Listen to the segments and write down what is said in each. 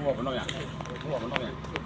ဒီးဖးခိၣ် အလီၤမ့ၢ်ဒီးသုခီၣ်ဖံးန့ၣ်, သ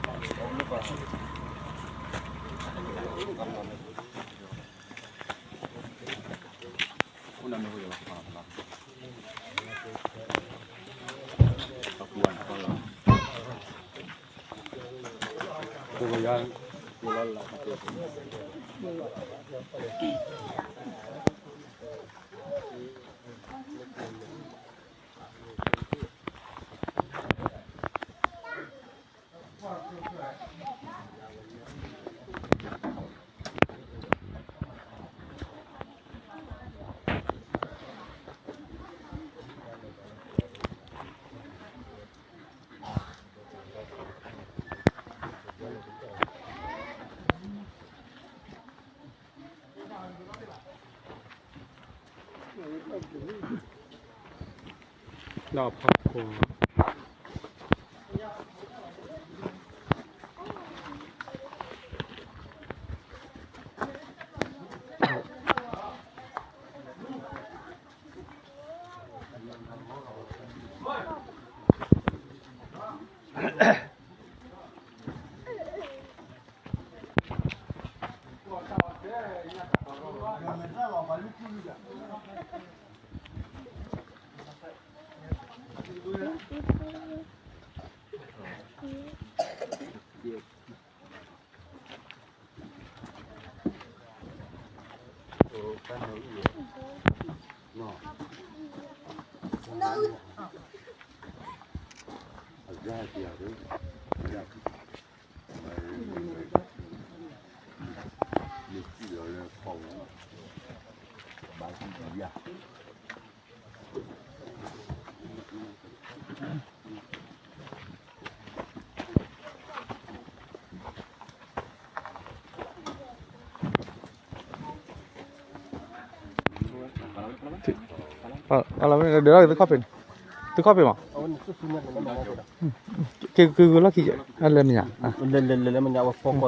ုခီၣ်ဖံးမး, က့ၤက့ၤလီၢ်ခံ, လဲၤမဲာ်ညါ,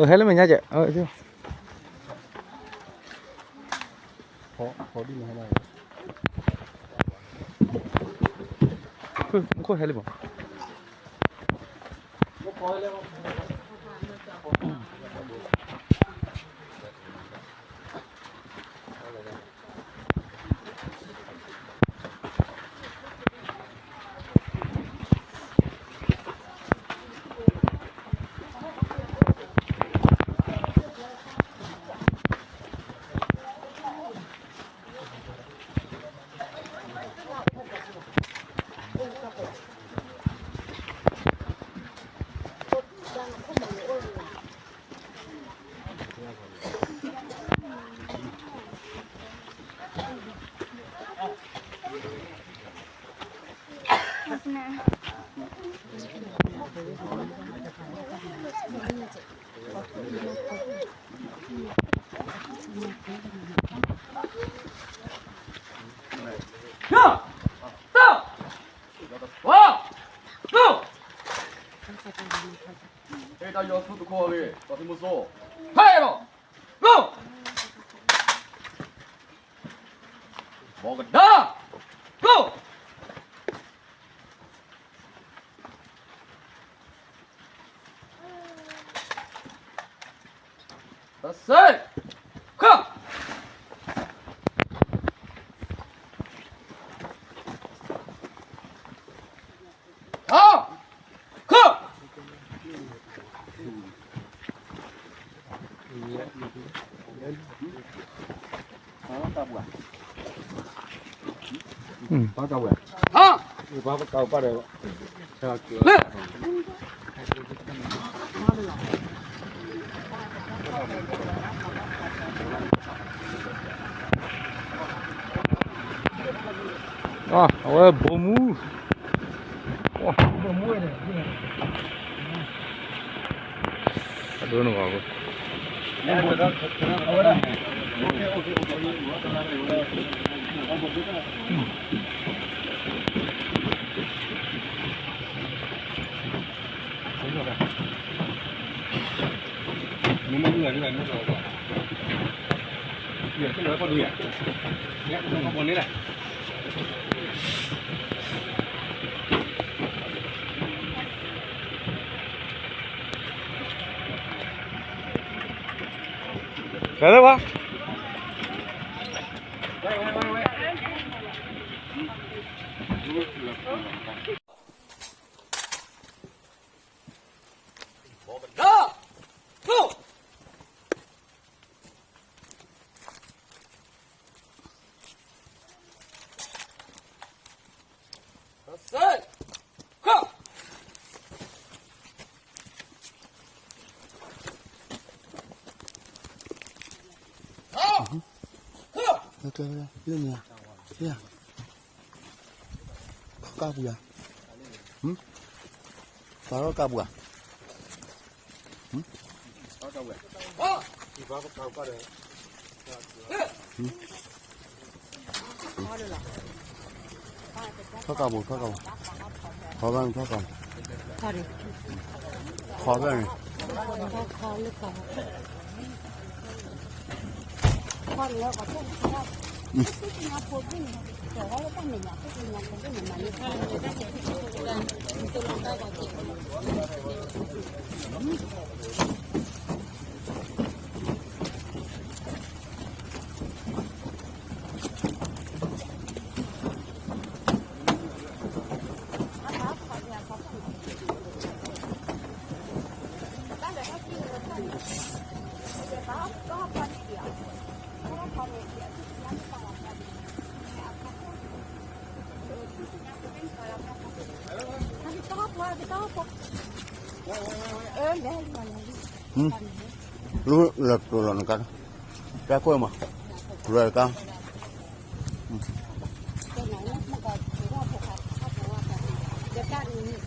ဟဲလၢမဲာ်ညါကဲး, ခိၣ်ဟဲလံမး. ဟဲတၢ်ယီၤဆူတခီဂ့ၤ ဒီးထံမိၢ်စိ, ဟဲလီၤ, ဘီကဒါ, တစဲး, ခ, ခ, ခ အဝဲဘိမူ, ဘိမူ, အဒိနဂီၢ်, မ့ၢ်မ့ၢ်မ့ၢ်မ့ၢ်မ့ၢ်မ့ၢ်မ့ၢ်မ့ၢ်မ့ၢ်မ့ၢ် ကဲလၢၤဘၣ်. ကပူၤယၤ, ပာ်ထီၣ်ကပူၤယၤ. ထီၣ်ကပူၤ, ထီၣ်ကပူၤ, ခီဘၣ်န့ၣ်ထီၣ်ကပူၤ, ခီဘၣ်န့ၣ်. လူလၢတိၤလီၤနကါ, တၢ်ခိၣ်မး, လူလၢကါ. ခီၣ်ဝဲဒၣ်ကါအိၣ်ဒီဒူၣ်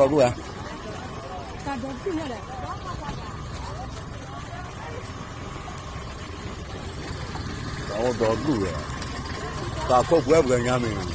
ဧါ. ကါအိၣ်ဒီဒူၣ်ဝဲ, ကါခိၣ်ပှဲၤပှဲၤညါမ့ၢ်.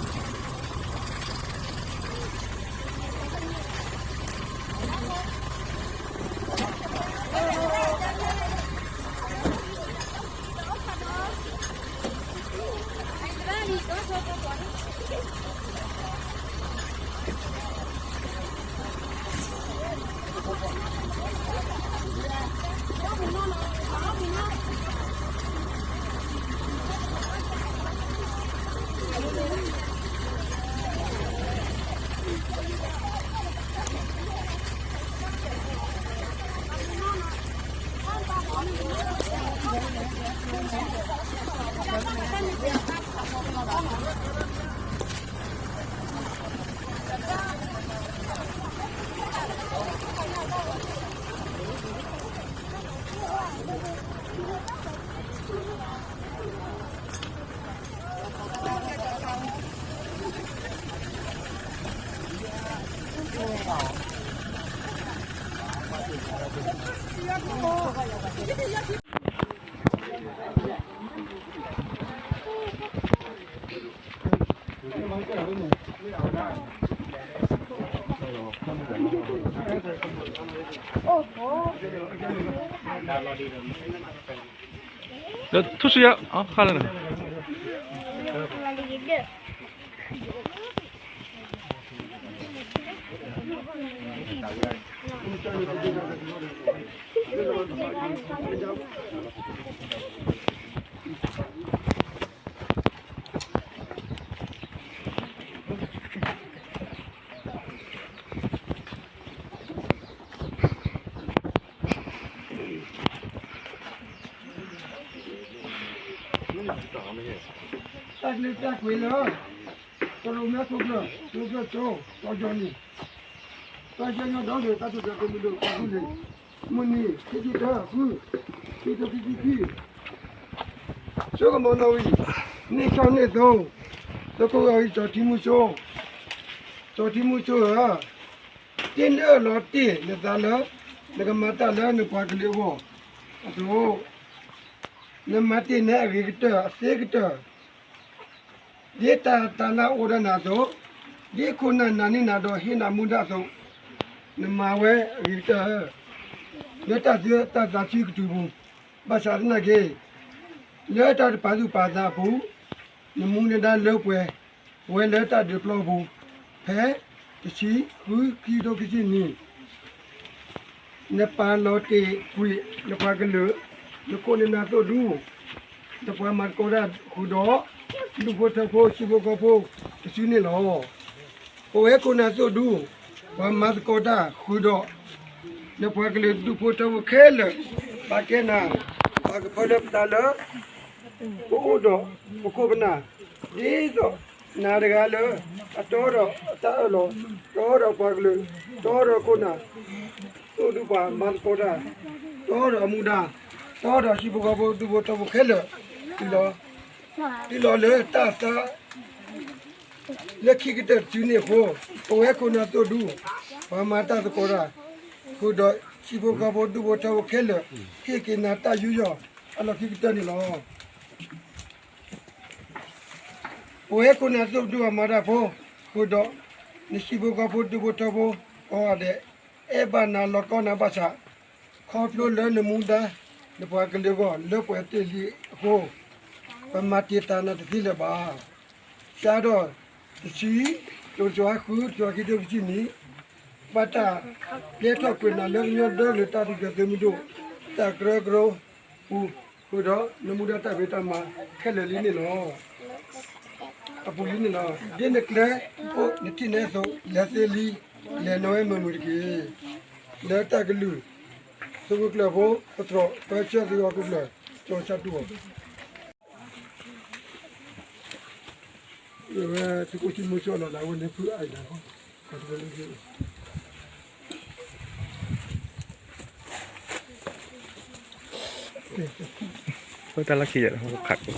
ဒီးထူၣ်ဆူယၤ, အါ, ဃါလၢန တၢ်ကျဲတၢ်ကွဲးလၢ ကရိမ့ၤခိၣ်ကျၢၢ် ကျိကျၢၢ်ကၠိ ကီၢ်ကၠီန့ၣ် တၢ်ကညီဒီကလုာ်တၢ်ထူၣ်ဖျဲးသုးမုၢ်ဒိၣ် ကီၢ်သူလ့ၤ မုၢ်နံၤ ခံဆံတၢ ဃု ခံကထိခံဆံခံ ဆိကမိၣ်နီၣ်ဂံၢ် နံၣ်ဆံနံၣ်သိ သုးခိၣ်ဂီၤအံၤ ကၠီၤထံမူကၠိ ကၠီၤထံမူကၠိဧၢ, တ့နအၢၣ်လီၤတ့ၢ်နသးလၢ နကမၤတၢ်လၢနပှၤကလုာ်အဂီၢ်အသိး, နမၤတ့ၢ်နအဂ့ၤကတၢၢ်အသ့ကတၢၢ်, ဒ်တၢ်တၢ်လၢအိၣ်ဒီးနၤအသိး, ဒ်ခိၣ်နၢ်နၤန့ၢ်နၤဒီးဟ့ၣ်နၤမူဒါအသိး, နမၤဝဲအဂ့ၤကတၢၢ်ဧၢ. လၢတၢ်သၢတၢ်သးဆံကတုၤပူၤ, ဘၣ်ဆၣ်သနာ်က့ လၢတၢ်တပာ်သူၣ်ပာ်သးအပူၤ, နမူနဒါလၢပှဲၤဝဲလၢတၢ်ဒုးပျီပူၤ, ဖဲတဆံဃု ခံကထိခံဆံနံၣ် နပာ်လီၤတ့ၢ်ကွံာ်နပှၤကလုာ်, နခိၣ်နနၢ်သိၣ်ဒူ, နပှၤမၤသကိးတၢ်ဃုာ်ဒီး ဒူၣ်ဖိထၢဖိ ထံဖိကီၢ်ဖိတစုန့ၣ်လီၤ. ပဝဲခိၣ်နၢ်သိၣ်ဒူ ပှၤမၤသကိးတၢ်ဃုာ်ဒီး နပှၤကလုာ်ဒူၣ်ဖိထၢဖိခဲလၢာ်, ဘၣ်ကဲနၤ ဘၣ်ကဖၢလၢပသးလၢ ပအိၣ်ဒီးပခိၣ်ပနၢ် ဒ်သိးနၤတဂၤလၢ အတီဒီးအတၢ်အၢၣ်လီၤ, တီဒီးပှၤကလုာ်, တီဒီးခိၣ်နၢ်သိၣ်ဒူပှၤမၤသကိးတၢ်, တီဒီးအမူဒါ, တီဒီးထံဖိကီၢ်ဖိဒူၣ်ဖိထၢဖိခဲလၢာ်, တုၤလီၤ, တုၤလီၤလၢတၢ်သါ လၢခံကတၢၢ်တစုန့ၣ်အဃိ, ပဝဲခိၣ်နၢ်သိၣ်ဒူ ပှၤမၤတၢ်သကိးတၢ် ဃုာ်ဒီးထံဖိကီၢ်ဖိဒူၣ်ဖိထၢဖိခဲလၢာ်, ဟ့ၣ်က့ၤနၤတၢ်ယူးယီၣ်အလီၢ်ခံကတၢၢ်န့ၣ်လီၤ. ပဝဲခိၣ်နၢ်သိၣ်ဒူအမၤတၢ်ဖိ ဃုာ်ဒီး နထံဖိကီၢ်ဖိဒူၣ်ဖိထၢဖိကိးဂၤဒဲး အဲၣ်ဘၣ်နၤလီၤကီနၤဘၣ်ဆၣ်, ခီဖျိလၢနမူဒါ နပှၤကလုာ်အဂီၢ်လၢပှဲၤတ့ၢ်လံအဃိ, ပမၤတံာ်တာ်နၤတသ့လၢၤဘၣ်. ကဒီးတဆံ, တကထိဃု တကထိခံဆံနံၣ်, ဘၣ်တၢ်ကဲထီၣ်ကွံာ်နၤလၢကညီဒီကလုာ်တၢ်ထူၣ်ဖျဲးသုးမုၢ်ဒိၣ် တၢ်ကရၢကရိပူၤ, ဃုာ်ဒီးနမူဒါတၢ်ဖံးတၢ်မၤခဲလၢာ်လံန့ၣ်လီၤ. အပူၤလံန့ၣ်လီၤ. ဒ်နကျဲအိၣ်နထံၣ်န့ၣ်အသိး လဲၤသ့လံ, လဲၤနဝဲမုာ်မုာ်တက့ၢ်. လၢတၢ်ကလုၢ် သုးခိၣ်ကျၢၢ်ဖိ ပတြီၢ်ပၢဆှၢသုးအခိၣ်ကျၢၢ် ကၠီၤဆၣ်တူၢ်အီၤ ဝဲသုးခိၣ်ထံမိၢ်ကၠီလီၤလၢအဝဲန့ၣ်ဖုအါအံၤလီၤ. ပတၢ်လီၢ်ခံယဲၢ်လီၤ ခးကိး အိၣ်မ့ၢ်ယဲၢ်နီၤ ခးကိး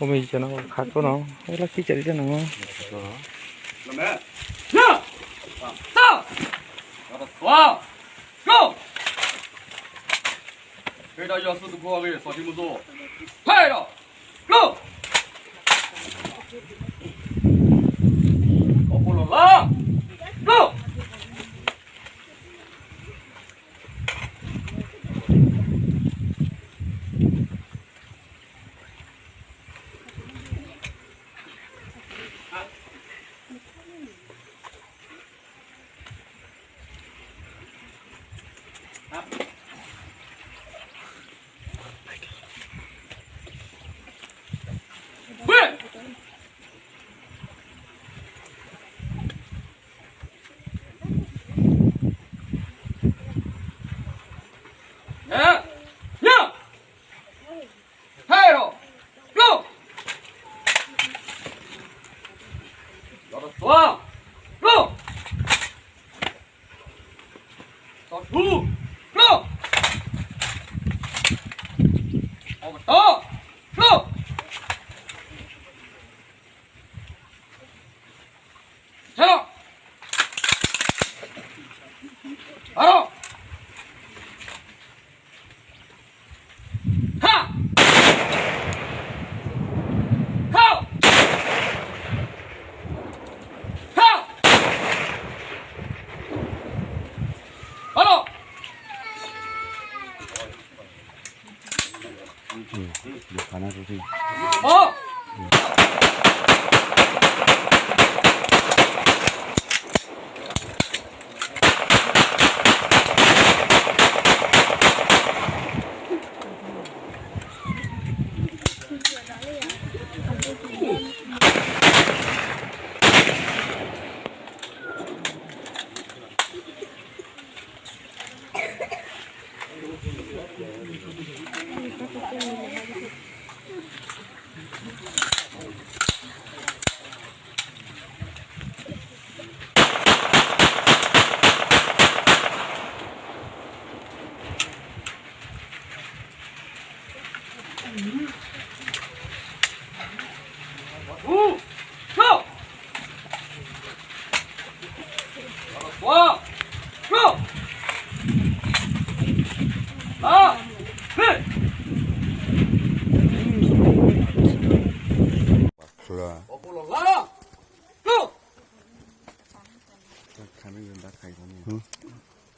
နီၤ အိၣ်လီၢ်ခံကဲးဒ်နီၤ လၢမဲာ် ညၣ် တၢ် တသွါ ကျိ ဖဲတၢ်ယွၤစုသကိးအဂ့ၢ် စီၤထံမိၢ်စိ ဖဲဒီး ကျိ ကီၢ်ဖိလီၤလၢ ကျိ ဟဲဒီး ကျိ ဒီးတသွါ ကျိ ဒီးထူ ကျိ အီကတီ ကျိ ဟဲဒီး ဟဲဒီး ဟါ ဟါ ဟါ ဟဲဒီး ဟါ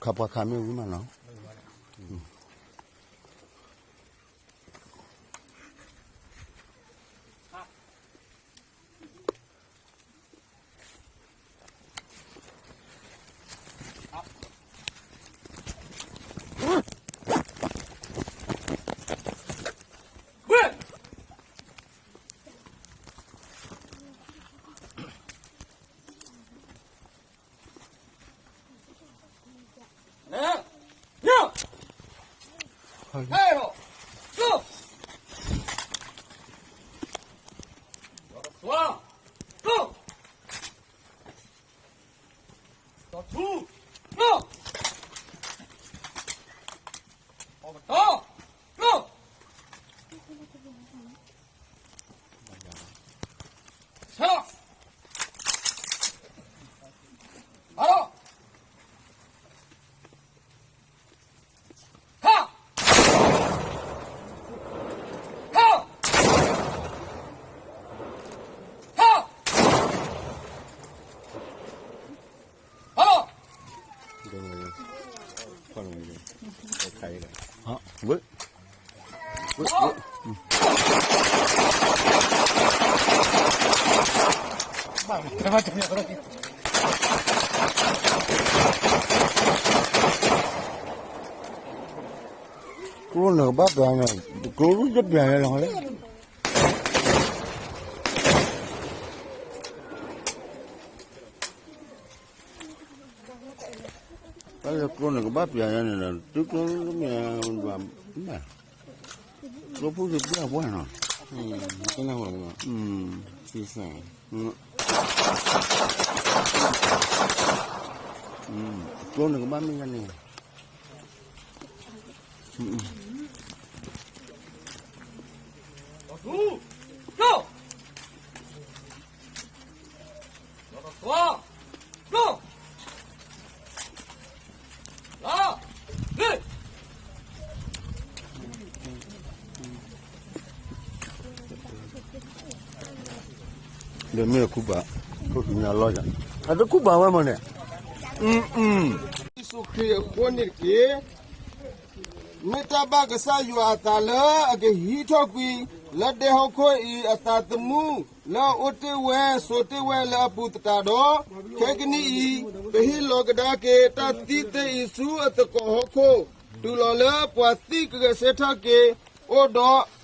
ခးပှၤခးမ့ၢ်ဝံၤမးနီၤ. ကျိနကဘၣ်ပျၢ်န့ၣ် ကျိတပျၢ်န့ၣ်လီၤ. တၢ်လၢကျိန့ၣ်ကဘၣ်ပျၢ်ယါန့ၣ်ဒီး တုကျိမ့ၢ်ဘၣ် ကျိဖိသ့ၣ်ပျၢ်ပှၢ်နီၤ, ကနၣ်ဝဲ, ကျိန့ၣ်ကဘၣ်မ့ၢ်ယါန့ၣ် ဒီးမ့ၢ်တခူပာ်, ခိၣ်သူညါလီၤယၤ, အတခူပာ်ဝဲမးန့ၣ်, ယ့ၣ်ၡူးခရံာ်အဃိန့ၣ်တက့ၢ်. မ့ၢ်တၢ်ဘၣ်ကစၢ်ယွၤအသးလၢအကဟံးထီၣ်ကွံာ် လၢဒဲဟီၣ်ခိၣ်အံၤအသးသမူ လၢအအိၣ်တ့ၢ်ဝဲဆိးတ့ၢ်ဝဲလၢအပူၤသတးဒီး, ခဲကနံၣ်အံၤ ပဟ့ၣ်လီၤကဒါက့ၤတၢ်သံသ့ၣ်အံၤဆူအသကိးဟီၣ်ခိၣ်, တုၤလီၤလၢပှၤသံကဂဲၤဆၢထၢၣ်က့ၤ အိၣ်ဒီးအ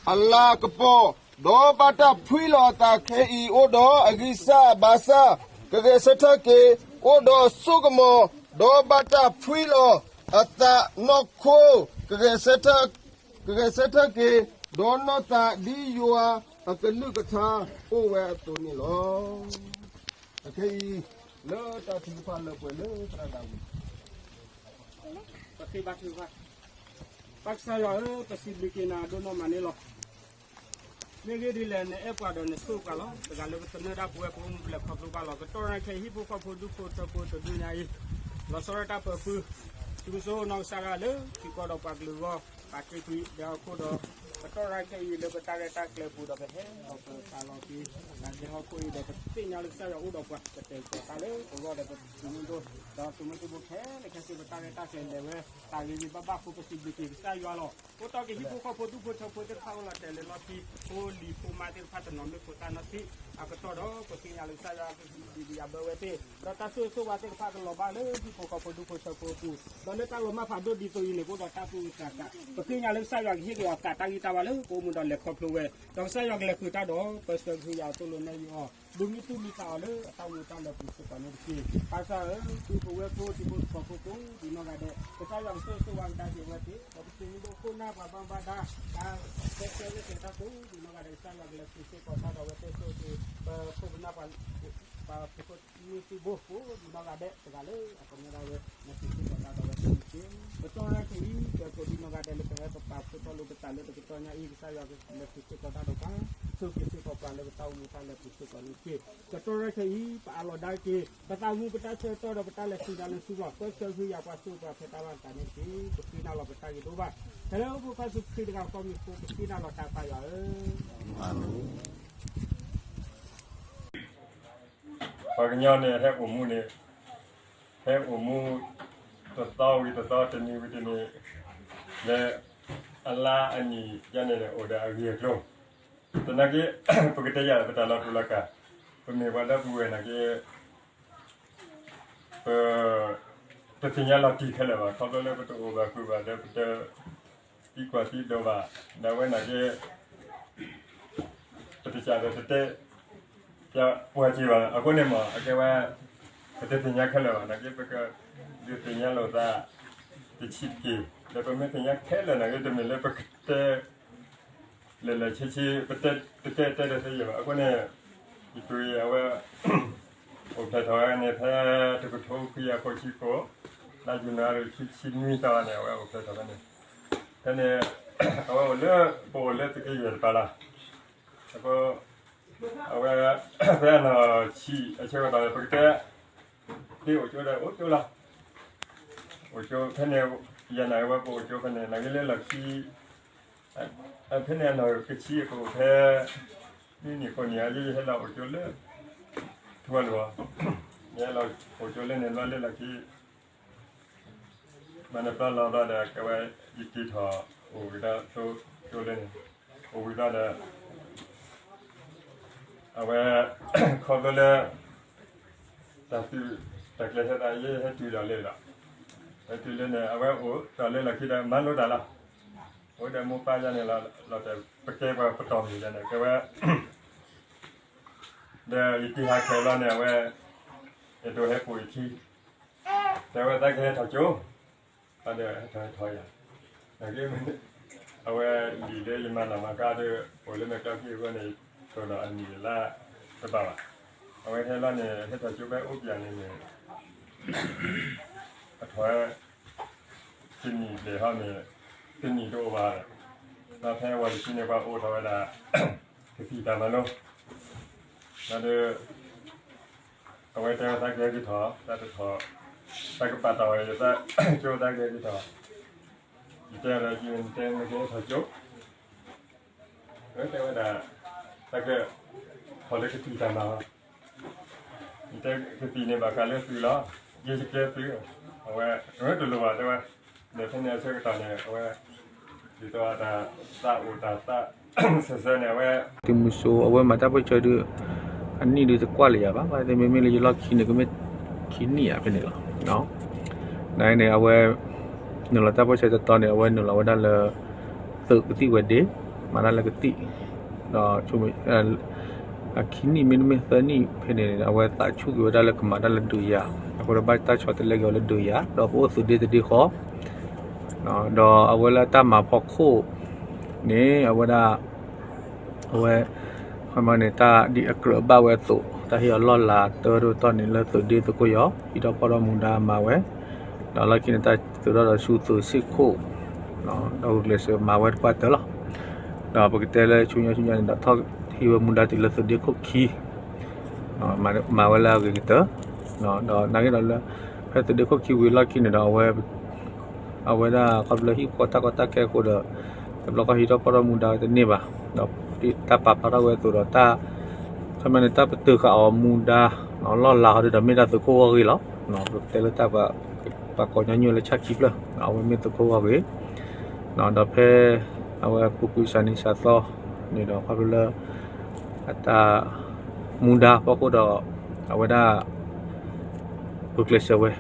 လၤကပီၤ, ဒီးဘၣ်တၢ်ဖှံလီၤအသးခဲအံၤ အိၣ်ဒီးအဂံၢ်စၢ်ဘါစၢ်ကဂဲၤဆၢထၢၣ်က့ၤ, အိၣ်ဒီးစိကမီၤ, ဒီးဘၣ်တၢ်ဖှံလီၤအသးနီၢ်ခိ ကဂဲၤဆၢထၢၣ်က့ၤ, ဒီးနီၢ်သးဒ်ယွၤအကလုၢ်ကထါအိၣ်ဝဲအသိးန့ၣ်လီၤ. အခဲအံၤ လၢတၢ်ထုကဖၣ်လၢပှဲၤလၢသရၣ်ဒၤဝံး ပဃ့ဘါထုကဖၣ်, ပၢ်ကစၢ်ယွၤဧၢ, ပစံးဘျုးက့ၤနၤဒိၣ်နီၢ်မးန့ၣ်လီၤ. မ့ၢ်ဂ့ၢ်ဒ်လဲၣ် နအဲၣ်ပှၤဒီးနဆိၣ်ပှၤလီၤ. တဂၤလၢပသနၢၣ်ဒၣ်ပဝဲ ပအိၣ်မူပလဲၤခီဖျိဘၣ်လီၤ. ကတီၢ်ရၢၢ်ခဲအံၤဟံၣ်ဖိဃီဖိဒူၣ်ဖိထၢဖိတဒုညါအံၤ, လီၤဆီဒၣ်တၢ်ပၢၤပူၤ, သုကစိနီၢ်ကစၢ်ဒၣ်လၢ ထံကီၢ်ဒီးပှၤကလုာ်အဂီၢ်, ပာ်တ့ၢ်ကွံာ်ဒဲဟီၣ်ခိၣ်ဒီး ကတီၢ်ရၢၢ်ခဲအံၤလၢပတၢ်ရဲၣ်တၢ်ကျဲၤပူၤဒီး ပဟဲဒီးပပာ်လီၤက့ၤ ဒဲဟီၣ်ခိၣ်အံၤဒီး ပသ့ၣ်ညါလၢကစၢ်ယွၤအိၣ်ဒီးပှၤ ပတဲာ်ကတီၤသးလၢပဂီၢ်ဒီးပသုးမုၢ်ဒိၣ်, ဒီးသုးမုၢ်သံၣ်ဘိခဲလၢာ်ခဲဆ့ ပတၢ်ရဲၣ်တၢ်ကျဲၤလဲၤဝဲ တၢ်ဂ့ၤဂ့ၤဘၣ်ဘၣ်အဃိ ပစံးဘျုးက့ၤကစၢ်ယွၤလီၤ. အိၣ်တီၢ်က့ၤဟံၣ်ဖိဃီဖိဒူၣ်ဖိထၢဖိသ့ၣ်တဖၣ် အိၣ်လီၤတဲာ်လၢလီၢ်ခံ ဖိလံၤဖိမါသ့ၣ်တဖၣ် တနီၤမ့ၢ်ဖိသၣ်နီၢ်ထံးအကတီၢ်ဒီး ပသ့ၣ်ညါလၢကစၢ်ယွၤကဒံးဘံယၤဘၢဝဲသ့ၣ် ဒီးတၢ်ဆိၣ်ဂ့ၤဆိၣ်ဝါသ့ၣ်တဖၣ်ကလီၤဘၣ်လၢဟံၣ်ဖိဃီဖိဒူၣ်ဖိထၢဖိအပူၤ, ဒီးလၢတၢ်လီၤမၢ်ဖးဒိၣ်ဒ်သိးအံၤန့ၣ် ကအိၣ်ဒီးတၢ်သူၣ်အုးသးအုး, ပသ့ၣ်ညါလၢကစၢ်ယွၤကဟ့ၣ်က့ၤအီၤသးတၢ်ဂံၢ်တၢ်ဘါလၢပအိၣ်မူဒီးလဲၤခီဖျိဝဲ, ဒီးကစၢ်ယွၤကလဲၤဃုာ်တၢ်ဒီး ပဆှၢကဟုကယာ်အီၤသိၣ်လိနဲၣ်ယုာ်အီၤ ဒုးမံသူၣ်မံသးအီၤလၢအတၢ်မူတၢ်လဲၤပူၤစ့ၢ်ကီးန့ၣ်တက့ၢ်. ဘၣ်ဆၣ်ဧၢ, သုပဝဲဖိဒံဖိသကိးဖိကိးဒံးနီၢ်ဂၤဒဲး ကစၢ်ယွၤကဆိၣ်ဂ့ၤဆိၣ်ဝါကဒါက့ၤအဝဲသ့ၣ် ဒီးပသုးမုၢ်ဒိၣ်ခိၣ်နၢ်ပှၤဘၣ်မူဘၣ်ဒါ တၢ်ဆၢကဆၢကဆဲးတၢ်ကိးဒံးနီၢ်ဂၤဒဲး ကစၢ်ယွၤကလဲၤဃုာ်စ့ၢ်ကီးတၢ်ဒီးအဝဲသ့ၣ်ဆိၣ်ဂ့ၤ ပခိၣ်ပနၢ်ပှၤ ပသုးမုၢ်သံၣ်ဘိကိးဒံးနီၢ်ဂၤဒဲးတဂၤလၢအကမူဒါဝဲ နသုးစ့ၢ်ကီးတၢ်ဒီးအဝဲသ့ၣ်န့ၣ်တက့ၢ်. ကတီၢ်ရၢၢ်ခဲအံၤ ပကိးဒံးနီၢ်ဂၤဒဲးလၢပဟဲပပာ်ဖှိၣ်ထီၣ်လိာ်ပသးလၢတကတီၢ်ညါအံၤ ကစၢ်ယွၤကလဲၤဃုာ်စ့ၢ်ကီးတၢ်ဒီးပှၤ ဆိၣ်ဂ့ၤစ့ၢ်ကီးပှၤလၢပတၢ်အိၣ်မူတၢ်လဲၤပူၤစ့ၢ်ကီးန့ၣ်တက့ၢ်. ကတီၢ်ရၢၢ်ခဲအံၤ ပအးလီၤဒါက့ၤ ပသးမူပတၢ်ဆၢကတီၢ်ဒီးပတၢ်လဲၤဆူညါလၢဆူလီၤ ပၢဆှၢကဟုကယာ်ပှၤဆိၣ်ဂ့ၤပှၤဖဲတၢ်ဘၣ်သးန့ၣ်တက့ၢ်. ပဃ့နၤလီၤပတၢ်ဂ့ၤတအိၣ်ဘၣ်. ဖဲလၢပဖိခွါယ့ၣ်ၡူးခရံာ်တဂၤဃီအမံၤအဃိ ပဃ့နၤလီၤတၢ်ပၢ်ယွၤဧၢ, အၤမ့ၣ်. ပှၤကညီန့ၣ် ဟဲအိၣ်မူန့ၣ် ဟဲအိၣ်မူ တသီဝံၤတသီ တနံၤဝံၤတနံၤ လၢအလါအနံၣ်ယါန့ၣ် အိၣ်ဒီးအဂ့ၢ်အကျိၤ, သနာ်က့ ပကတဲယၤပတၢ်လီၤတူာ်လီၤကာ်, ပမ့ၢ်ပှၤဒီပုၢ်ဝဲၢ်နာ်က့ ပ တသ့ၣ်ညါလီၤတံၢ်ခဲလၢာ်ဘၣ်, ခီဖျိလၢပတအိၣ်ဘၣ်ဃုာ်ဘၣ်ဒီး ပတသံကွၢ်သံဒိးဘၣ်, ဒီးအဝဲနာ်က့ ပတစးဒီးတတဲ ပှၤစ့ဘၣ်, အဃိန့ၣ်မ့ၢ် အကဲဝဲ ပတသ့ၣ်ညါခဲလၢာ်ဘၣ်, နာ်က့ပကဒုးသ့ၣ်ညါလိာ်သး တဆံးတက့ၢ်, ဒီးပမ့ၢ်သ့ၣ်ညါခဲလၢာ်နာ်က့ တမ့ၢ်လၢပကတဲ လၢာ်လၢာ်ဆ့ဆ့ ပတဲတတဲတသ့ယဲၢ်ဘၣ်, အဃိန့ၣ် ယကွၢ်အဝဲ အိၣ်ဖျဲၣ်ထီၣ်ဝဲန့ၣ် ဖဲတကထိခွံကယၤဃိးဆံဃိး လါယနူၤအါရံၤခံဆံနွံသီန့ၣ် အဝဲအိၣ်ဖျဲၣ်ထီၣ်ဝဲန့ၣ်, ဖဲန့ၣ် အဝဲအိၣ်လၢ ပအိၣ်လၢသုးက့ယဲၢ်တပၤလီၤ, အဃိ အဝဲ ဖဲအနီၢ်ဆံးအဆၢကတီၢ်န့ၣ် ပကတဲ သ့အိၣ်ကၠိဒီးအိၣ်ကၠိလီၤ, အိၣ်ကၠိဖဲန့ၣ် ယနာ်ဝဲပအိၣ်ကၠိဖဲန့ၣ် နာ်က့လၢလီၢ်ခံ ဖဲန့ၣ်အနီၢ်ကဆံအကအိၣ်ဖဲ နွံနံၣ်ဃိးနံၣ် ယဟဲလီၤအိၣ်ကၠိလၢ ထဝဲလီၤ, ယဟဲလီၤအိၣ်ကၠိလၢန့ၣ် ဘျီလၢလီၢ်ခံ မၤန့ၢ်ပျီလီၤဘျီဒီး ကဲဝဲ ယက့ၤထီၣ်အိၣ်က့ၤဒီးကၠိလၢန့ၣ်, အိၣ်ဝံၤဘျီဒီး အဝဲ ခီဖျိလၢ တၢ်သုး တၢ်ကျဲၤဟဲသး ယဟဲတုၤဒီးလၢဒီး ဟဲတုၤလၢန့ၣ် အဝဲအိၣ်ဒီးလၢလီၢ်ခံဒီး မၤလိတၢ်လီၤ, အိၣ်ဒီးမိၢ်ပၢ်ယါန့ၣ်လီၤ, လီၤတဲာ် ပကဲပှၤပတီၢ်မုၢ်ယါန့ၣ် ကဲဝဲ ဒီးယက့ၤဟးခဲလီၤန့ၣ် အဝဲ အဲၣ်ဒိးဟဲပိာ်ယခံ, တဲဝဲသးကဟဲထီၣ်ကၠိ, ဒီးဟဲထီၣ်ဟဲထီၣ်ယၤ, အဝဲလံာ်လၢယမၤလၤမၤကါဒီး အိၣ်လၢမဲာ်ချံခံအဂီၢ်န့ၣ် တိၢ်ဒီးအနံၣ်လါတဘၣ်ဘၣ်, အဝဲဟဲလီၤန့ၣ် ဟဲထီၣ်ကၠိဖဲအိၣ်ပၠးန့ၣ်န့ၣ် အထီၣ်ဝဲ တနံၣ်ဘျဲၣ်ဟီန့ၣ် တနံၣ်တအိၣ်ဘၣ်, ဒီးဖဲဝဲတဆံန့ၣ် ပှၤအိးထီၣ်ဝဲဒၣ် ကသံၣ်တၢ်မၤလိ ဒီး အဝဲတဲဝဲသးကဟဲက့ၤထီၣ် တၢ်တထီၣ်, တၢ်ကပာ်တ့ၢ်ဝဲ ယသးကၠိသးကဟဲက့ၤထီၣ်, ယတဲဒီး ယတဲနကဟဲထီၣ်ကၠိ, အဝဲတဲဝဲဒၣ် တၢ်ကထီၣ်လၢကသံၣ်တၢ်မၤလီၤ, ယတဲကသံၣ်န့ၣ်ဘၣ်ဃးလၢသုးလီၤ, ယကကဲသုး, အဝဲ အဝဲတလိၣ်ဘၣ်တဲဝဲ, ဒီးဖဲန့ၣ်အဆၢကတီၢ်န့ၣ် အဝဲ ဒ်သိးတၢ်သးအိၣ်တၢ်သးစၢၤစၢၤန့ၣ် အဝဲ သုးမုၢ်စိ အဝဲမၤတၢ်ပၢၢ်ဆၢဒုး အနံၣ်ဒုးတကွၢ်လၢၤယၤဘၣ်, မ့မ့ၢ်လၢယလီၢ်ခံန့ၣ် ကမ့ၢ်ခံနံၣ်ဧါဖဲန့ၣ်လီၤ, နာ်န့ၣ် အဝဲ နုာ်လီၤတၢ်ပၢၢ်ဆၢတတီၤန့ၣ် အဝဲနုာ်လီၤဝဲဒၣ်လၢ သုးကသံၣ်ဝဲၤဒ့, မၤတၢ်လၢကသံၣ်, ဒီး အခံနံၣ်မ့တမ့ၢ်သၢနံၣ်ဖဲန့ၣ် အဝဲသးဆူၣ်က့ၤဝဲဒၣ်လၢကမၤတၢ်လၢဒုးယၤ, အဃိဒီးဘၣ်တၢ်ဆီတလဲက့ၤအီၤလၢဒုးယၤ ဒီးကအိၣ်သုးဒ့တဒ့ဃီ, ဒီးအဝဲလၢတၢ်မၤဖီခိၣ်န့ၣ် အဝဲဒၣ် အဝဲ ခီမီန့ၣ် တၢ်ဒ်အကြၢးဘၣ်ဝဲအသိး တၢ်ဟ့ၣ်အီၤလီၢ်လၤတၢ်တတီၢ်န့ၣ် လၢသုးဒ့သုးခိၣ်ယီၤ ဟံးထီၣ်ဖီၣ်ထီၣ်မူဒါမၤဝဲ, ဒီးလီၢ်ခံန့ၣ် တၢ်သုးထီၣ်ဒီးဆူသုးဆ့ၣ်ခိၣ်, ဒီးဂုာ်ကျဲးစၢးမၤဝဲတပှၢ်တၢၢ်လီၤ. ဒီးပကတဲလၢဆူညါဆူညါန့ၣ်ဒီး ထီၣ်ဟံးဝဲမူဒါတုၤလၢသုးဒ့ခိၣ်ခံ, မၤဝဲလၢအဂ့ၤကတၢၢ်, ဒီးနာ်က့ဒီးလၢ ဖဲသုးဒ့ခိၣ်ခံဝံၤလီၢ်ခံန့ၣ်ဒီး အဝဲ အဝဲဒၣ်ခီဖျိဟံၣ်ဖိဃီတၢ်ကီတၢ်ခဲအဃိဒီး တဘျီဃီဟံးထီၣ်ဖီၣ်ထီၣ်မူဒါဝဲတန့ၢ်ဘၣ်, ဒီးတၢ်ပာ်ဖျါထီၣ်ဝဲအသိးဒီး တၢ် ခီမီန့ၣ် တၢ်ပတုာ်ဃာ်အီၤမူဒါ လီၢ်လၤဟီဒုဒီး မ့ၢ်ဒၣ်သုးခိၣ်ဂီၢ်ဂ့ၤလီၤ. ပကတဲလၢတၢ်ပှၤကိးညီနုၢ်လၢဆၣ်ခံဖျၢၣ် အဝဲမ့ၢ်သုးခိၣ်ဂီၢ်ဂ့ၤ, ဒီးဖဲ အဝဲပူၤကွံာ်စၢ်နံၣ်စၢ်သီန့ၣ်ဒီး ခီဖျိလၢ အတၢ်မူဒါဖီခိၣ်ဒီး အဝဲဒၣ် ဂုာ်ကျဲးစၢးဝဲ,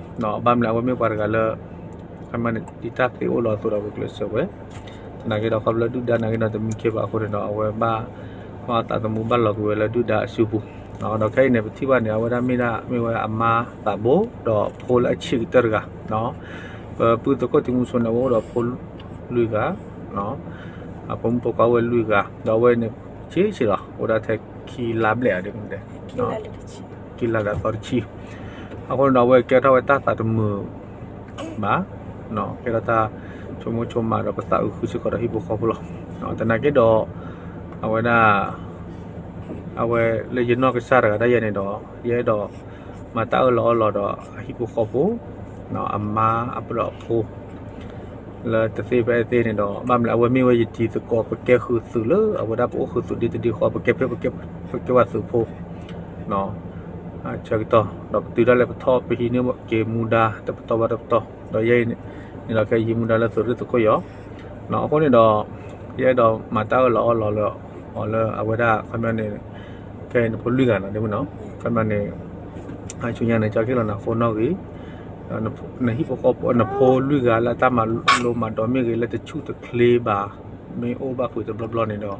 ဘၣ်မနုၤအဝဲမ့ၢ်ပှၤတဂၤလၢ ခီမီန့ၣ် ဒ်တၢ်သ့အိၣ်လီၤအသိးဒီးဂုာ်ကျဲးစၢးဝဲ, သနာ်က့ဒီးခီဖျိလၢဒုၣ်ဒါနာ်က့ဒီးတမံခ့ဘၣ်အဃိန့ၣ်ဒီး အဝဲဘၣ် မ့ၢ်အသးသမူဘၣ်လီၤကွံာ်ဝဲလၢဒုၣ်ဒါအစုပူၤ, ဒီးခဲအံၤန့ၣ် ပထံၣ်ဘၣ်န့ၣ် အဝဲဒၣ်မ့ၢ်ဒၣ် မ့ၢ်ဝဲအမါသးဘိ ဒီးဖိလၢအဆံးကတၢၢ်တဂၤ, ပပုၢ်သုးခိၣ်ထံမူစိန့ၣ် အဝဲအိၣ်ဒီးဖိလွံၢ်ဂၤ, အဖိမုၣ်ဖိခွါအိၣ်ဝဲလွံၢ်ဂၤ, ဒီးအဝဲန့ၣ် ဆံးဆံးလီၤ အိၣ်ဒၣ်ထဲခံလါဘျဲၣ်ဧါ, ခံလါဒီးသီတဆံ, အဃိန့ၣ်ဒီးအဝဲကဲထီၣ်ဝဲတၢ်သးတမုာ်ဘၣ်, ကဲထီၣ်တၢ်ဆိကမိၣ်ဆိကမးဒီးပသးအုးဃုာ်စ့ၢ်ကီးဒီးဟံၣ်ဖိဃီဖိလီၤ. သနာ်က့ဒီး အဝဲဒၣ် အဝဲလၢယနီၢ်ကစၢ်တဂၤဒၣ်ယဲန့ၣ်ဒီး ယအဲၣ်ဒိးမၤတၢ်အၢၣ်လီၤအီလီၤဒီးအဟံၣ်ဖိဃီဖိ, အမါအပဒီးအဖိ လၢတသ့ဖဲအသ့န့ၣ်ဒီး ဘၣ်မနုၤအဝဲမ့ၢ်ဝဲယတံၤသကိး ပကဲဃုာ်သုးလၢအဝဲဒၣ်ပအိၣ်ဃုာ်သုးဒ့တဒ့ဃီ ပကဲဖဲ ပကဲဝဲသုးဖိ, ဆၢကတီၢ် ဒီးပတုၤဒၣ်လဲာ်ပထီၣ်ပဟံးန့ၢ်က့ၤမူဒါ တပတီၢ်ဘၣ်တပတီၢ် ဒီးယဲအံၤန့ၣ်ဒီး ကဟံးမူဒါလၢသုးရ့ၣ်သကိးယီၤ, အဃိန့ၣ်ဒီး ယအဲၣ်ဒိးမၤတၢ်အၢၣ်လီၤအီလီၤလၢ အီၤလၢအဝဲဒၣ် ခီပညီန့ၣ် ခဲအံၤနဖိလွံၢ်ဂၤနီၤ ဒ်မနီၤ ခီပညီန့ၣ် ဆူညါန့ၣ် ကၠီကဟ့ၣ်လီၤနၤ phone နီၣ်ဂံၢ် နဟံၣ်ဖိဃီဖိ နဖိလွံၢ်ဂၤလၢအတၢ်မၤလိမၤဒိးမ့ၢ်ဂ့ၤ လၢတဆူၣ်တချ့ဘၣ် မ့ၢ်အိၣ်ဘၣ်ဖုးတဘျီဘျီန့ၣ်ဒီး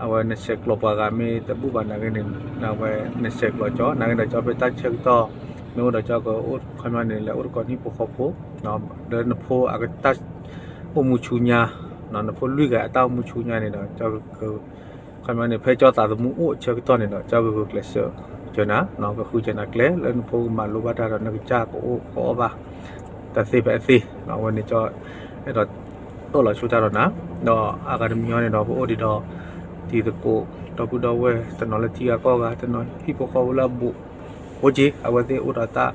အဝဲနဆဲးကျိးပှၤဂၤမ့ၢ်တဘူၣ်ဘၣ်နာ်က့န့ၣ် အဝဲနဆဲးကျိးကၠီ နာ်က့ဒီး ကၠီဖဲတၢ်ဆၢကတီၢ် မ့ၢ်အိၣ်ဒီး ကၠီကအိၣ် ခီပညီန့ၣ် လဲၤအိၣ်သကိးနဟံၣ်ဖိဃီဖိ လၢနဖိအတၢ်အိၣ်မူဆူညါ နဖိလွံၢ်ဂၤအတၢ်အိၣ်မူဆူညါန့ၣ်ဒီး ကၠီက ခီပညီန့ၣ် ဖဲကၠီသးသမူအိၣ်အဆၢကတီၢ်န့ၣ်ဒီး ကၠီကဂုာ်ကျဲးစၢးကၢနၤ ကဃုကၢနၤကျဲ လၢနဖိကမၤလိဘၣ်တၢ်ဒီး နကစၢ်ကအိၣ်ကအီၣ်ဘၣ် တၢ်သ့ဖဲအသ့ အဝဲန့ၣ် ကၠီအဲၣ်ဒိး အၢၣ်လီၤဆိတၢ်ဒီးနၤ, ဒီးအဂၤတမံၤအံၤန့ၣ်ဒီး ပအိၣ်ဒံးဒီး တံၤသကိး ဒီပုၢ်ဒီဝဲၢ် တနီၤလၢထံဂၤကီၢ်ဂၤ တနီၤဟံၣ်ဖိဃီဖိလၢအဘူး ဖိက့ အဝဲသ့ၣ်အိၣ်ဒီးတၢ်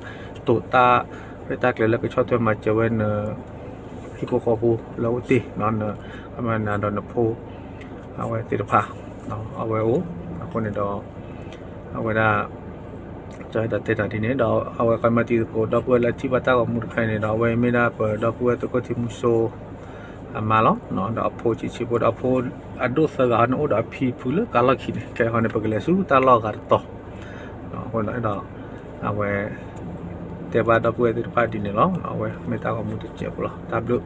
တိာ်တၢ်ရဲၣ်တၢ်ကျဲၤလၢကဆီၣ်ထွဲမၤစၢၤဝဲန ဟံၣ်ဖိဃီဖိလၢအအိၣ်တ့ၢ် န ခီပညီနၤဒီးနဖိ အဝဲသ့ၣ်တဖၣ် အဝဲအိၣ် အဃိန့ၣ်ဒီး အဝဲဒၣ် ကၠီအဲၣ်ဒိးတဲတၢ်ဒ်န့ၣ်ဒီး အဝဲခီပညီတံၤသကိး ဒီပုၢ်ဝဲၢ်လၢထံၣ်ဘၣ်တၢ်ဂီၤမူတခါအံၤန့ၣ်ဒီး အဝဲမ့ၢ်ဒၣ်ပဒီပုၢ်ဝဲၢ်သုးခိၣ်ထံမူစိ အမါလီၤ, ဒီးအဖိဆံးဆံးဖိဒီးအဖိအဒိၣ်သၢဂၤန့ၣ် အိၣ်ဒီးအဖံဖုလၢကါလီၢ်ခံန့ၣ် ခဲအံၤန့ၣ် ပကလဲၤဆူတၢ်လီၢ်ဂၤတတီၤ အဃိဒီး အဝဲ တဲဘၣ်ဒီပုၢ်ဝဲၢ်သ့ၣ်တဖၣ်ဒ်န့ၣ်လီၤ. အဝဲမ့ၢ်တၢ်ဂီၤမူတစဲးဖိလီၤ. တၢ်ဘျုး